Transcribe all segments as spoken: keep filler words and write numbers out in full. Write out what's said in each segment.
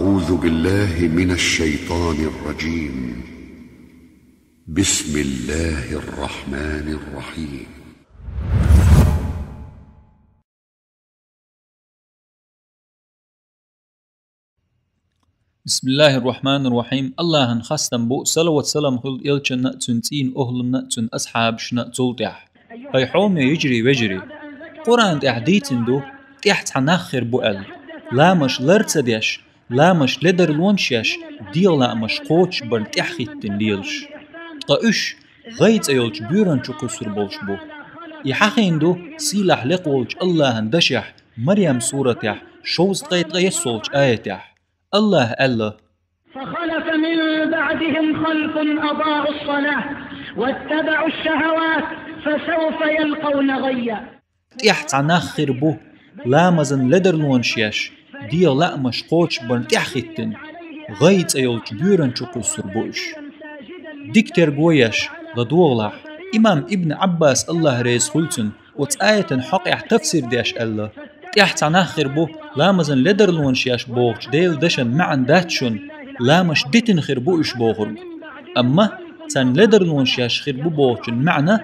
أعوذ بالله من الشيطان الرجيم. بسم الله الرحمن الرحيم. بسم الله الرحمن الرحيم. Аллахӏан хастам бу, салават-салам хилда элчанна, цун цӏийна охӏланна, цун асхьабашна цул тӏехь. Хӏай хьоме йижарий, вежарий. Къуръан тӏехь дийцина ду, тӏехь цхьа нах хир бу аьлла. Ламазаш лар ца деш, ламазаш ледарлонаш еш, дегӏан лаамаш кхочушбарна тӏехьахӏиттина лелаш. Ткъа уьш гӏай цӏе йолчу боьранна чу кхуьссур болуш бу. И хьахийна ду сийлахь лекха волчу Аллахӏан дашехь, Марьям суратехь, шовзткъе ткъайоьссолчу аятехь. Аллахӏа аьлла: فخلف من بعدهم خلف أضاعوا الصلاة واتبعوا الشهوات فسوف يلقون غيا. Тӏехь цхьа нах хир бу, ламазан ледарлонаш еш, дегӏан лаамаш кхочушбарна тӏехьахӏиттина, гӏай цӏе йолчу боьранна чу кхуьссур бу уьш. Дика терго еш, ладогӏалахь, имам Ибн Ӏаббас, Аллахӏ реза хуьлда цунна, оцу аятан хьокъехь тафсир деш аьлла: тӏехь цхьа нах хир бу, ламазан ледарлонаш еш бохучу Делан дашан маьӀна дац шуна, ламазаш дитина хир бу уьш бохург. Амма царна ледарлонаш еш хир бу бохучун маьӀна,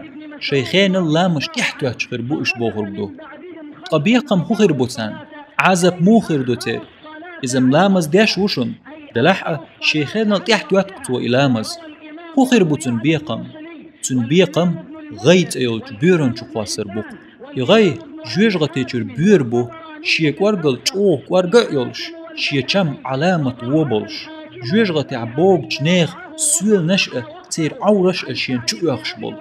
шайн хенал ламазаш тӀехьатоьттуш хир бу уьш бохург ду. Ткъа бекхам хӀун хир бу царна? Ӏазап муха хир ду церан? Иза-м ламаз деш ву шуна, делахь а шен хенал тӀехьатоьтту-кх цо и ламаз. ХӀун хир бу цуьнан бекхам? Цуьнан бекхам гӀай цӀе йолчу боьранна чу кхоссар бу-кх. И гӀай жоьжахати чуьра боьра бу, шен кӀоргал чӀогӀа кӀорга а йолуш, шен чам Ӏаламат вон болуш. Жоьжахатехь богучу нехан соьланаш а, церан Ӏовраш а шена чу оьхуш болу.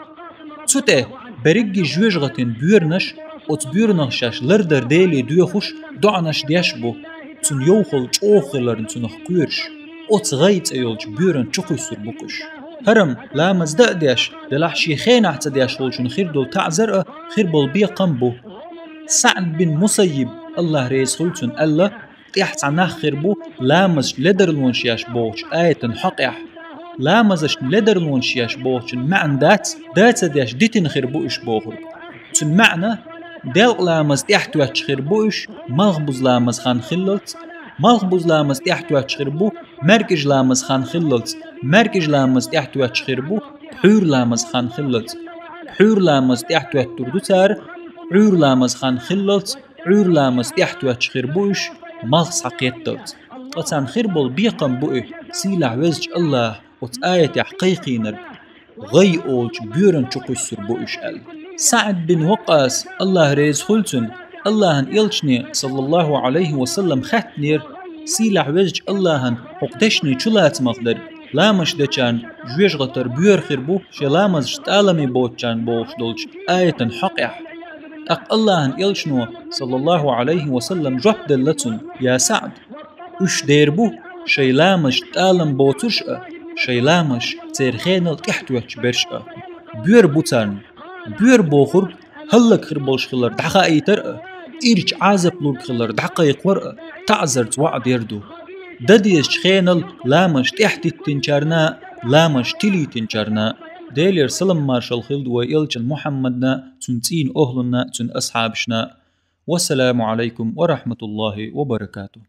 Цу тӀе берригге жоьжахатин боьранаш оцу боьранах шаьш лардар Деле доьхуш, доӀанаш деш бу, цуьнан йовхалла чӀогӀа хиларна цунах кхоьруш, оцу гӀай цӀе йолчу боьранна чу кхуьссур бу-кх уьш. ХӀара-м ламаз дан а деш, делахь шен хенахь ца деш волчунна хир долу таӀзар а, хир болу бекхам а бу. СаӀд бин Мусаййиб, Аллахь реза хуьлда цунна, аьлла: тӀехь цхьа нах хир бу ламазашна ледарлонаш еш бохучу аятан хьокъехь. Ламазашна ледарлонаш еш бохучун маьӀна дац, да ца деш дитина хир бу уьш бохург. Цуьнан маьӀна: делкъа ламаз тӀехьатоьттуш хир бу уьш малхбуза ламаз хан хиллалц, малхбуза ламаз тӀехьатоьттуш хир бу маьркӀажа ламаз хан хиллалц, маьркӀажа ламаз тӀехьатоьттуш хир бу пхьуьйра ламаз хан хиллалц. Пхьуьйра ламаз тӀехьатоьттур ду цара Ӏуьйра ламаз хан хиллалц, Ӏуьйра ламаз тӀехьатоьттуш хир бу уьш малх схьакхетталц. Ткъа царна хир болу бекхам бу и, сийлахь везачу Аллахь оцу аятехь кхайкхийнарг: гӀай олучу боьранна чу кхуьссур бу уьш аьлла. СаӀд бин Вакъас, Аллахь реза хуьлда цунна, Аллахьан элчане, саллаллаху Ӏалайхи ва саллам, хаьттинера, сийлахь везачу Аллахьан хӀокху дешнийн чулацамах дерг: ламазаш дечарна жоьжахатара боьра хир бу шайн ламазаш тӀаламе боцучарна бохуш долчу аятан хьокъехь. ТӀаккха Аллахьан элчано, саллаллаху Ӏалайхи ва саллам, жоп делла цунна: я СаӀд, уьш дер бу шайн ламазаш тӀалам боцурш а, шайн ламазаш церан хенал тӀехьатоьттуш берш а. Боьра бу царна. Боьра бохург хӀаллак хир болуш хилар дӀахаийтар а, ирча Ӏазап лург хилар дӀакхайкхор а таӀзарца ваӀда яр ду. Дан дезачу хенал ламазаш тӀехьатиттинчарна а, ламазаш тилийтинчарна а. Делера салам-маршалла хилда вайн элчанна Мухьаммадна, цуьнан цӀийнан охӀланна, цуьнан асхьабашна. Вассаламу Ӏалайкум ва рахьматуллахӀи ва баракатухӀ.